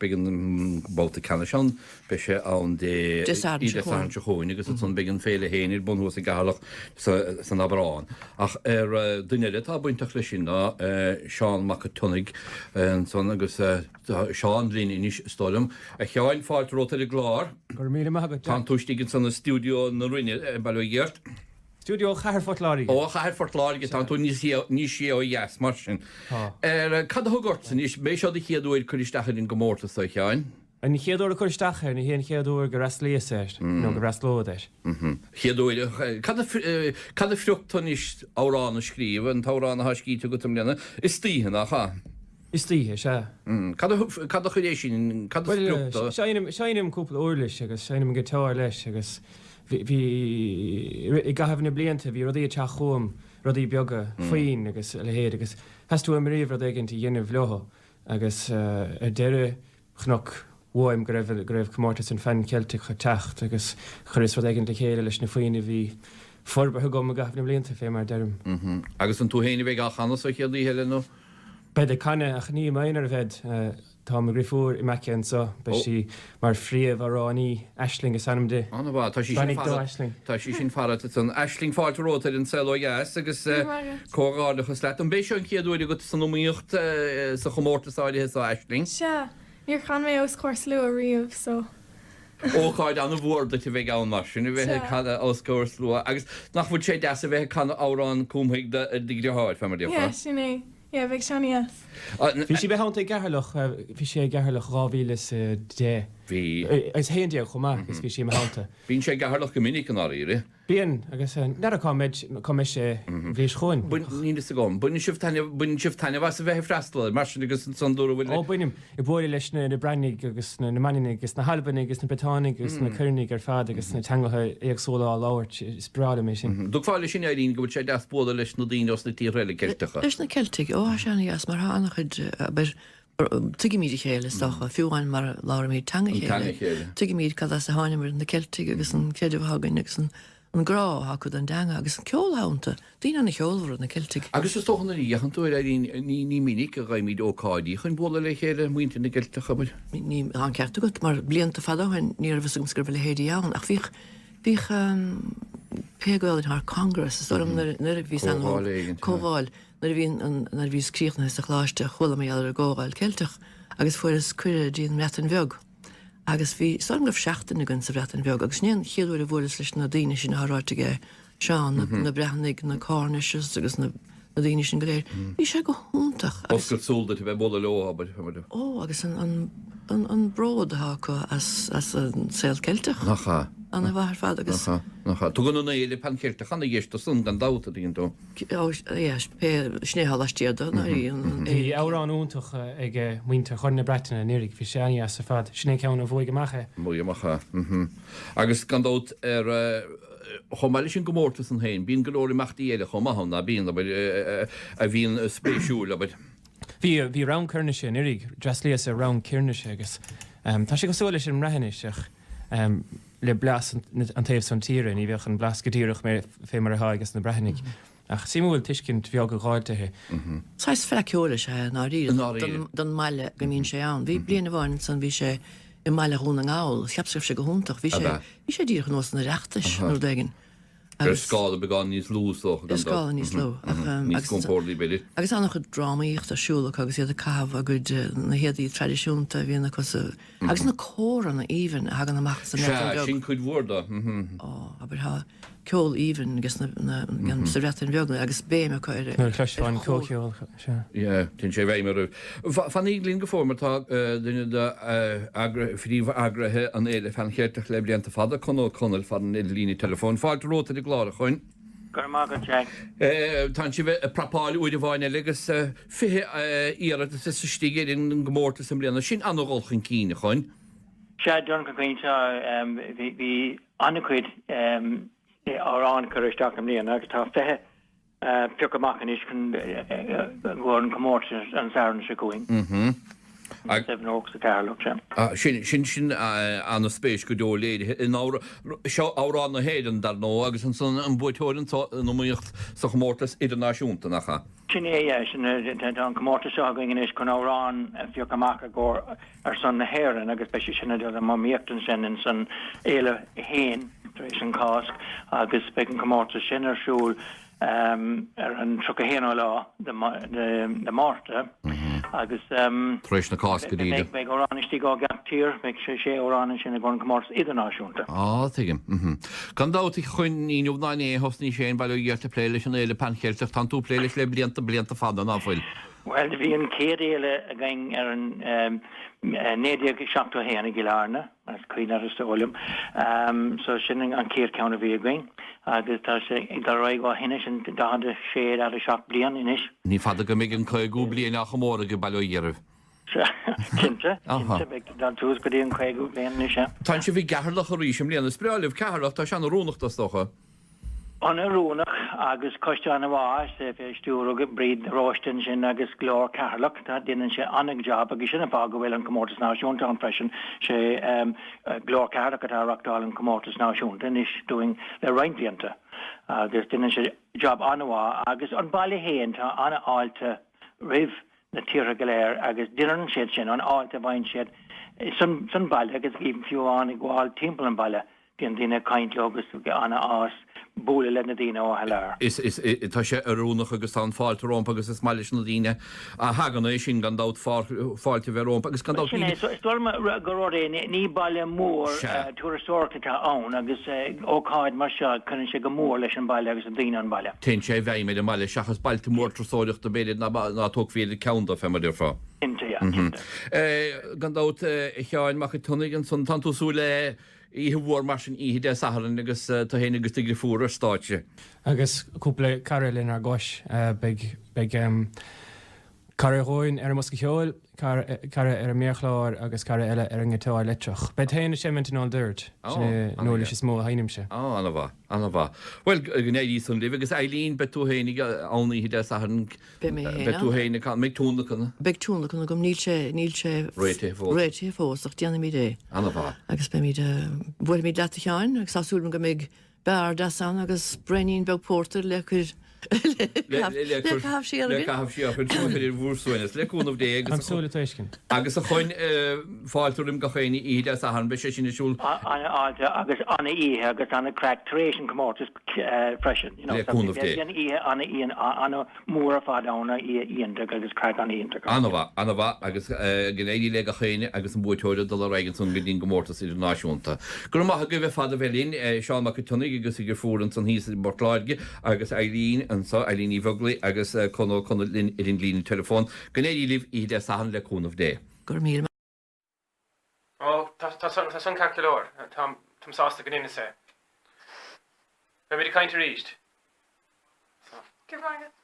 Beidh an babhta ceannais ann, beidh sé ann Dé Dé Sathairn seo Dé Sathairn seo chugainn agus ansan beidh an féile féin ar bun thuas i gCeatharlach san Aibreán. Ach ar duine eile atá bainteach leis sin ná Seán Mac an tSionnaigh ansan agus tá Seán linn anois is dóigh liom. A Sheáin, fáilte romhat ar an gclár. Go raibh míle maith agat, Jack. Tánn tú istigh ansan i stiúideo na Rinne i mBaile Uí Gheart. Stiúideo Chathair Phort Láirge. Ó, Chathair Phort Láirge, tánn tú níos sia ó dheas, mar sin. Tá. Ar, cad a thug ortsa anois, b'é seo do chéad uair cur isteach ar an gcomórtas seo, a Sheáin? An chéad uair a cur isteach air, ní hé an chéad uair go fhreastlaíos air, nó go bhfreastlód air. Chéad uair, cad a, cad a phrioc tú anois amhrán a scríobh, an t-amhrán atá scríte agat i mbliana, Istoíche, nach ea? Istoíche, sea. Cad a, cad a chuir é sin, cad a sprioc do? Bhuel, seinnim cúpla uirlis agus seinnim an giotár leis agus bhí, bhí, i gcaitheamh na blianta bhí rudaí ag teacht chugam, rudaí beaga, foinn agus a leithéid agus theastaigh uaim ariamh rud éigint a dhéanamh leo agus ar deireadh chonac uaim go raibh, go raibh comórtas an Phan Cheilteach ag teacht agus chuireas rud éigint le chéile leis na foinn a bhí forbartha agam i gcaitheamh na mblianta, fé mar a deirim. Agus an tú féin a bheidh á chanadh sa chéad oíche eile nó? Bead ag canadh ach ní i m'aonar a bhead. Tá mo dhrifiúr im aice anso. Beidh sí mar phríomh-amhránaí. Aisling is ainm di. An-mhaith. Tá sí sin Beannaigh do, Aisling. Tá sí sin farat ansan. Aisling, fáilte romhat ar An Saol Ó Dheas agus comhghairdeachas leat. An b'é seo an chéad uair agat san iomaíocht sa chomórtas áirithe seo, Aisling? Sea. Níor chan mé os comhair slua riamh so. Ócáid an-mhór duit a bheidh ann mar sin, a bheith ag canadh os comhair slua agus nach bhfuil sé deas a bheith ag canadh amhrán cumtha ag do dheartháir, fé mar a déarfá. Yeah, sin é. Yeah, beidh sé an-dheas. Bhí sí i mo theannta i gCeatharlach, bhí sé i gCeatharlach 2010. Bhí. Agus 11 chomh maith agus bhí sí i mo theannta. Bíonn sé i gCeatharlach go minic i ndáiríre. Bíonn, agus n'fheadar cá mbeidh, cá mbeidh sé an bhliain seo chugainn. Bain, níl fhios agam. Baineann sibh taitneamh, baineann sibh taitneamh as a bheith ag freastal air, mar sin, agus ansan dúradh bhfuil. Ó, bainim. Ag bualadh leis na Breatnaigh agus na Manannaigh agus na hAlbanaigh agus na Briotánaigh agus na Coirnigh ar fad agus na teangacha éagsúla á labhairt, is breá liom é sin. An dtiocfá leis sin, Eileen, go bhfuil sé deas bualadh leis na daoine ós na tíortha eile Ceilteacha? Leis na Ceiltigh, ó, tá sé ana-dheas mar tá an-chuid, abair, Tuigimid a chéile, is dócha, fiú amháin mara labhraímid teanga a chéile. Tuigimid cad as a thánamar, na Ceiltigh agus an creideamh atá againn agus an grá atá acu don dteanga agus an ceol atá iontu. Daoine an-cheolmhara, na Ceiltigh. Agus is dócha nuair a fhéachann tú air, Eileen, ní minic a gheibhimid ócáidí chun bualadh le chéile, muintir na gCeilteach, abair. Ní, tá an ceart agat, mar blianta fada ó shin ní raibh fhios agamsa go raibh a leithéidí ann ach bhíodh, bhíodh pé Gaolainn atá ar Congress, is dóigh liom nuair a bhíos an-óg, comhdháil. Nuair a bhí an, nuair a bhíos críochnaithe sa choláiste chuala mar gheall ar an gComhdháil Ceilteach agus fuaireas cuireadh dtí an mBreatain Bheag agus bhí, is dóigh liom go raibh seachtain againn sa Bhreatain Bheag agus sin é an chéad uair a bhuaileas leis na daoine sin atá ráite aige Seán, na, na Breathnaigh, na Cornishes agus na, na daoine sin go léir. Bhí sé go hiontach agus. Oscailt súl duit a bheith ag bualadh leo, abair. Ó, agus an, an, an, an bród atá acu as, as an saol Ceilteach. Nach ea. Ana-mhaith ar fad agus. Nach ea, nach ea. Tugann an fhéile Pan Cheilteach ana-dheis dó san gan dabht, a dtuigeann tú. Sin é atá laistiar de, ndáiríre. Bhí amhrán iontach ag muintir Chorn na Breataine anuraidh, bhí sé an-dheas ar fad. Sin é an ceann a bhuaigh amach é. Bhuaigh amach é. Agus gan dabht ar, chomh maith leis an gcomórtas san féin, bíonn go leor imeachtaí eile chomh maith ann, ná bíonn, abair, a bhíonn spéisiúil, abair. Bhí, bhí rann Coirnise anuraidh, d'fhreastlaíos ar rann Coirnise agus tá sé cosúil leis an mBreatnais ach le blas an taobh san tíre, ní bheadh an blas go díreach fé mar atá ages na Breathnaigh. Ach suimiúil tuiscint bheag a dh'fháilt uirthi. Saghas fleadh ceoil is ea é, i ndáiríre, don mbaile go mbíonn sé ann. Bhí bliain amháin ansan bhí sé i mbaile Dhún na nGall, cheapas go raibh sé go hiontach, bhí sé, bhí sé díreach ar nós an Oireachtais nó rud éigin. Ar scála beagán níos lú is dócha, gan dabht. Ar scála níos lú. Níos compordaí b'fhéidir. Agus an-chuid drámaíocht ar siúl acu agus iad ag caitheamh a gcuid, na héadaí traidisiúnta a bhíonn acu sa, agus na córanna aoibhinn a thagann amach as an mBreatain Bheag. Sea, sin cuid mhór de. Ó, abair, tá ceol aoibhinn ages na, na, sa Bhreatain Bheag agus béim acu ar, Nuair a chloisfeá an comhcheol, sea. Yeah, téann sé i bhfeidhm oraibh. Fanaigí linn go fóill mar tá duine de phríomh-eagraithe an Fhéile Phan Cheilteach le blianta fada, Con Ó Conaill, farainn ar an líne teileafóin. Fáilte romhat ar an gclár, a Choinn. Go raibh maith agat, Jack. Tánn sibh ag prapáil uair amháin eile agus 20 iarratas istigh ar an gcomórtas i mbliana. Sin an-dhul chun cinn, a Choinn. Sea, dul chun cinn, sea. Bhí an-chuid amhrán curtha isteach i mbliana agus tá 20 pioctha amach anois chun go an comórtas an Satharn seo chugainn. Seven Oaks i gCeatharlach, sea. Sin, sin, sin an-spéis go deo léirithe in amhrán, seo amhrán na hÉireann, dar ndóigh, agus ansan an buaiteoir anso in iomaíocht sa chomórtas idirnáisiúnta, nach ea? Sin é, yeah, sin é, tá an comórtas seo againn anois chun amhrán a phiocadh amach i gcomhair ar son na hÉireann agus beidh sé sin ag dul i iomaíocht ansin in san fhéile féin tar éis an Cháisc agus beidh an comórtas sin ar siúl ar an 31ú lá de Márta agus Tar éis na Cásca díreach. Beidh amhrán istigh ó gach tír, beidh sé sé amhrán ansin i gcomhair an comórtas idirnáisiúnta. Á, tuigim. Gan dabht, a Choinn, ní inniu ná inné a thosnaigh sé i mBaile Ó Ghiorta ag plé leis an Fhéile Pan Cheilteach, tánn tú ag plé leis le blianta, blianta fada, ná fuil? Bhuel, bhí an chéad fhéile againn ar an 1971 i gCill Airne, más cuimhin leat is dóigh liom. So sin an chéad cheann a bhí againn agus tá sé ag dul ar aghaidh ó shin, sin 46, 47 bliain anois. Ní fada go mbeidh an caogú bliain á chomóradh ag Baile Uí Gheirbh. Cinnte, cinnte, beidh dul suas go dtí an caogú bliain anois, yeah. Tánn sibh i gCeatharlach arís i mbliana. Is breá libh Ceatharlach, tá sé an-oiriúnach dó is dócha. An-oiriúnach agus coiste an-mhaith fé stiúir Bríd de Róiste ansin agus Glór Cheatharlach. Déanann sé an-jab agus sin an fáth go bhfuil an comórtas náisiúnta ann freisin. Sé Glór Cheatharlach atá ag reachtáil an comórtas náisiúnta anois dúinn le roinnt blianta agus déanann sé jab an-mhaith agus an baile fhéin tá an-fháilte roimh na tíortha go léir agus déanann siad sin an fháilte a bhfaigheann siad san baile agus fiú amháin ag gabháil timpeall an baile Bíonn daoine ag caint leo agus an-áthas bualadh le na daoine ó thar lear. Is, is, tá sé oiriúnach agus tá an fáilte rompu agus is maith leis na daoine a thagann é sin gan dabht, fáilte a bheith rompu agus gan dabht Sin é, so is dóigh liom gur rud é, ní baile mór turasóireachta atá ann agus ócáid mar seo cuireann sé go mór leis an baile agus na daoine an baile. Téann sé i bhfeidhm ar an mbaile seachas bailte mór turasóireachta b'fhéidir ná tógfaí oiread ceann dó fé mar a déarfá. Cinnte, yeah, cinnte. Gan dabht, a Sheáin Mac an tSionnaigh ansan, tánn tú ag súil le Oíche mhór mar sin oíche Dé Sathairn agus tú féin agus do dhriofúr ar stáitse. Agus cúpla cara lenár gcois. Beidh beidh cara dhúinn ar an mbosca ceoil, cara ar an méarchlár agus cara eile ar an ngiotár leictreach. Bead féin ag seimint an dúirt. Sin é an uirlis is mó a sheinnimse. Á, ana-mhaith, ana-mhaith. Bhuel, go n-éirí san libh. Agus Eileen, beidh tú féin ann oíche Dé Sathairn. Beidh mé féin Beidh tú féin ag, mbeidh tionlacan? Beidh tionlacan agam, níl sé, níl sé Réitithe fós. réitithe fós ach déanfaimid é. Ana-mhaith. Agus beimid, buailfimid leat a Sheáin agus tá súil agam go mbeidh beár deas ann agus braoinín beag pórtair le cur, le caitheamh siar Le caitheamh siar chun cur ar bhur suaimhneas, le cúnamh Dé agus Táim ag súil le tuiscint. Agus a Choinn, fáilte roim gach éinne oíche Dé Sathairn, beidh sé sin ar siúl. Ana-fháilte agus ana-oíche agus ana-craic tar éis an comórtas freisin. You know, Le cúnamh Dé. Bíonn oíche ana-mhór ar fad ann, oíche iontach agus craic an-iontach ann. Ana-mhaith, ana-mhaith agus go n-éirí le gach éinne agus an buaiteoir ag dul ar aghaidh ansan go dtí an gcomórtas idirnáisiúnta. Go raibh maith agaibh ar fad a bheith linn, Seán Mac an tSionnaigh agus a dheirfiúr ansan thíos i bPort Láirge agus Eileen anso, Eileen Ní Bheaglaoi agus Conn Ó Conaill linn ar an líne teileafóin. Go n-éirí libh oíche Dé Sathairn le cúnamh Dé. Go raibh míle maith. Ó, tá, tá san, tá san ceart go leor. Táim, táim sásta go ndeineas é. Beimid ag caint arís. So. Go raibh maith agat.